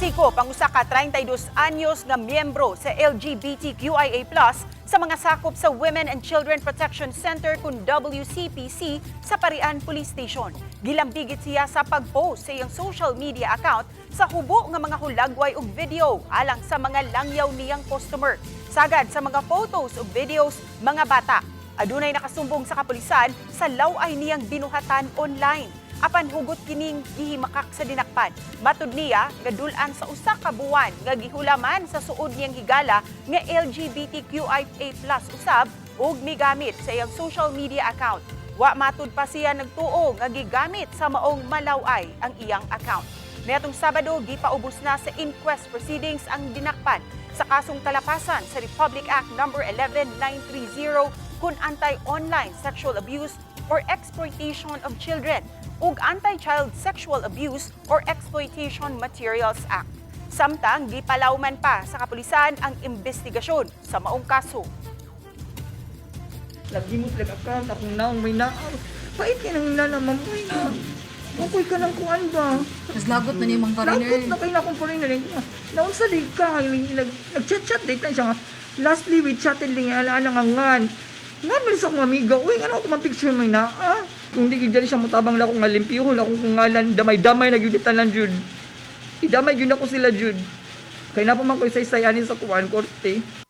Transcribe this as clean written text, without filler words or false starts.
Nasikop ang usa ka 32 anyos nga miyembro sa LGBTQIA+ sa mga sakop sa Women and Children Protection Center kun WCPC sa Parian Police Station. Gilambigit siya sa pag-post sa iyang social media account sa hubo nga mga hulagway ug video alang sa mga langyaw niyang customer. Sagad sa mga photos ug videos, mga bata. Adunay nakasumbong sa kapulisan sa laway niyang binuhatan online. Apan hugot kining gihimakak sa dinakpan. Matud niya nga dul-an sa usa ka buwan nga gihulaman sa suod niyang higala nga LGBTQIA+ usab ug migamit sa iyang social media account. Wa matud pa siya nagtuo nga gigamit sa maong malaway ang iyang account. Niadtong Sabado, gipaubos na sa inquest proceedings ang dinakpan sa kasong kalapasan sa Republic Act No. 11930 kun Anti-Online Sexual Abuse or Exploitation of Children ug Anti-Child Sexual Abuse or Exploitation Materials Act. Samtang gipalawman pa sa kapulisan ang investigasyon sa maong kaso. Lagi mo sila account, akong naong may naaw. Pait ka nang nana, mamoy na. Okay ka ng kuan ba? Mas lagot na ni mga foreigner. Lagot na kayo na akong foreigner. Naon sa di ka, nag-chat-chat dito siya nga. Lastly, we chatted lang ala ala nga ngan. Ngan man sa akong amiga, uy, ano ako man-picture may naa. Kung di gyud siya motabang lang akong nga limpyo, akong kung ngalan, damay-damay na gyud tanan jud. Idamay gyud ako sila jud. Kay na pa man ko isay-sayanin sa kuan korte.